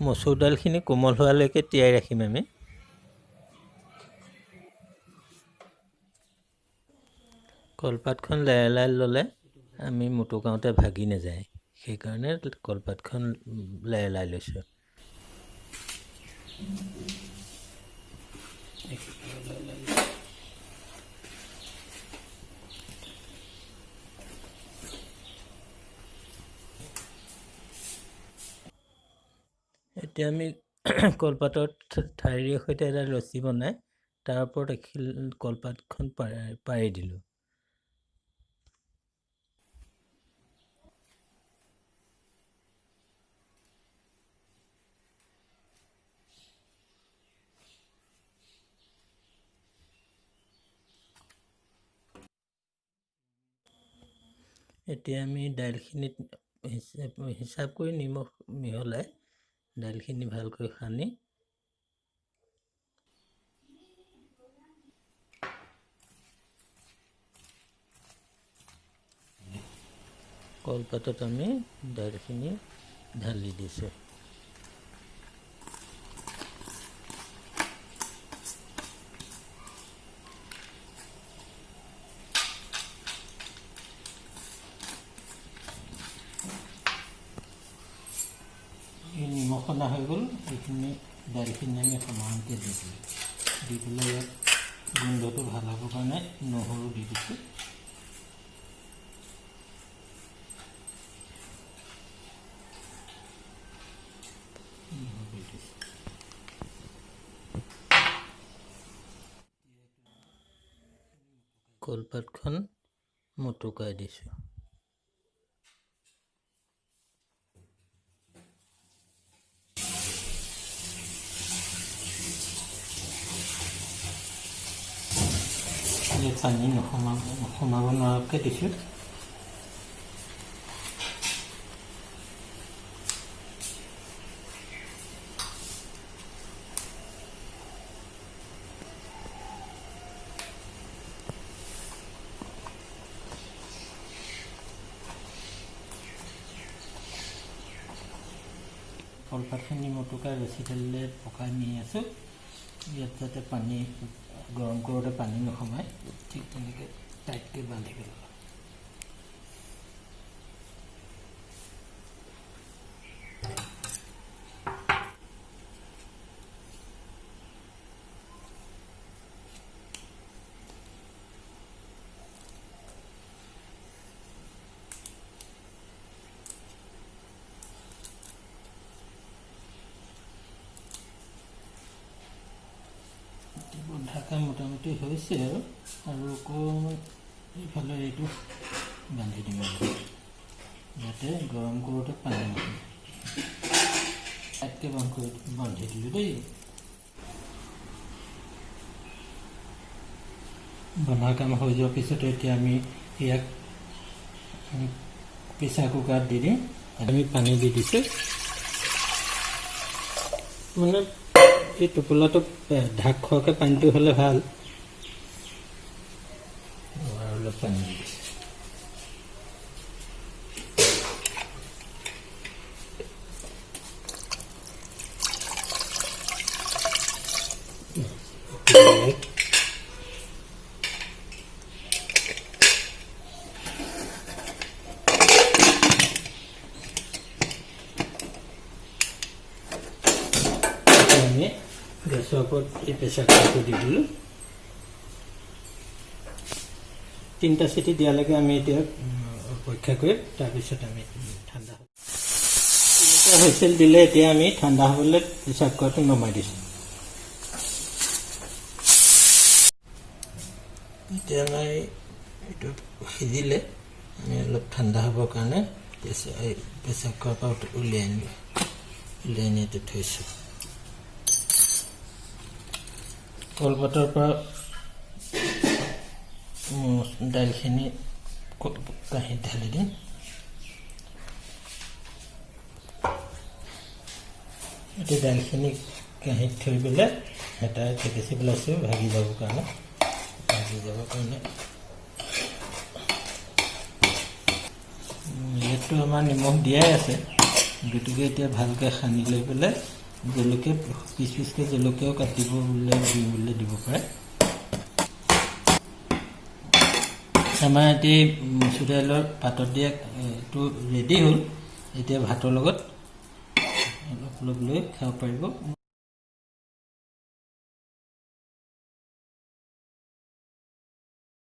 মচুৰ দাইলখিনি কোমল হোৱালৈকে তিয়াই ৰাখিম আমি। কলপাতখন লেৰেলাই ল'লে আমি মোটোকাওঁতে ভাগি নাযায়, সেইকাৰণে কলপাতখন লেৰেলাই লৈছোঁ। এতিয়া আমি কলপাতৰ ঠাৰিৰে সৈতে এডাল ৰছী বনাই তাৰ ওপৰত এখিল কলপাতখন পাৰি দিলোঁ। এতিয়া আমি দাইলখিনিত হিচাপ কৰি নিমখ মিহলাই দাইলখিনি ভালকৈ সানি কলপাতত আমি দাইলখিনি ঢালি দিছোঁ। এই নিমখ সনা হৈ গ'ল। এইখিনি দাইলখিনি আমি সমানকৈ দি দিলোঁ, দি পেলাই ইয়াত গোন্ধটো ভাল হ'বৰ কাৰণে নহৰু দি দিছোঁ। নহৰু দি দিছোঁ। কলপাতখন মোটোকাই দিছোঁ। পানী সোমাব নোৱাৰাকৈ দিছোঁ। কলপাতখিনি মোটোকাই ৰছীডালেৰে পকাই নি আছোঁ, ইয়াত যাতে পানী গৰম কৰোঁতে পানী নোসোমায়, ঠিক তেনেকৈ টাইটকৈ বান্ধি পেলাব। বন্ধা কাম মোটামুটি হৈছে আৰু অকণমান এইফালে এইটো বান্ধি দিম আৰু যাতে গৰম কৰোঁতে পানী নহয়। টাইটকৈ বান্ধি দিলোঁ দেই। বন্ধা কাম হৈ যোৱাৰ পিছতে এতিয়া আমি ইয়াক প্ৰেছাৰ কুকাৰত দি দিম। আমি পানী দি দিছোঁ, মানে এই টোপোলাটো ঢাক খোৱাকৈ পানীটো হ'লে ভাল। আৰু অলপ পানী দি দিছোঁ। আমি গেছৰ ওপৰত এই প্ৰেছাৰ কুকাৰটো দি দিলোঁ। 3টা চিটি দিয়ালৈকে আমি এতিয়া অপেক্ষা কৰিম, তাৰপিছত আমি ঠাণ্ডা হ'ব। 3টা হুইচেল দিলে এতিয়া আমি ঠাণ্ডা হ'বলৈ প্ৰেছাৰ কুকাৰটো নমাই দিছোঁ। এতিয়া আমাৰ এইটো সিজিলে, আমি অলপ ঠাণ্ডা হ'বৰ কাৰণে প্ৰেছাৰ কুকাৰৰ পৰা উলিয়াই আনিলোঁ, উলিয়াই আনি ইয়াতে থৈছোঁ। কলপাতৰ পৰা দাইলখিনি কাঁহীত ঢালি দিম। এতিয়া দাইলখিনি কাঁহীত থৈ পেলাই হেতাৰে থেকেচি পেলাইছোঁ ভাগি যাবৰ কাৰণে, ইয়াততো আমাৰ নিমখ দিয়াই আছে। গতিকে এতিয়া ভালকৈ সানি লৈ পেলাই জলকীয়া পিচ পিচকৈ জলকীয়াও কাটিব বোলে দিওঁ বুলিলে দিব পাৰে। আমাৰ এতিয়া মচুৰ দাইলৰ পাতত দিয়া এইটো ৰেডি হ'ল। এতিয়া ভাতৰ লগত অলপ অলপ লৈ খাব পাৰিব।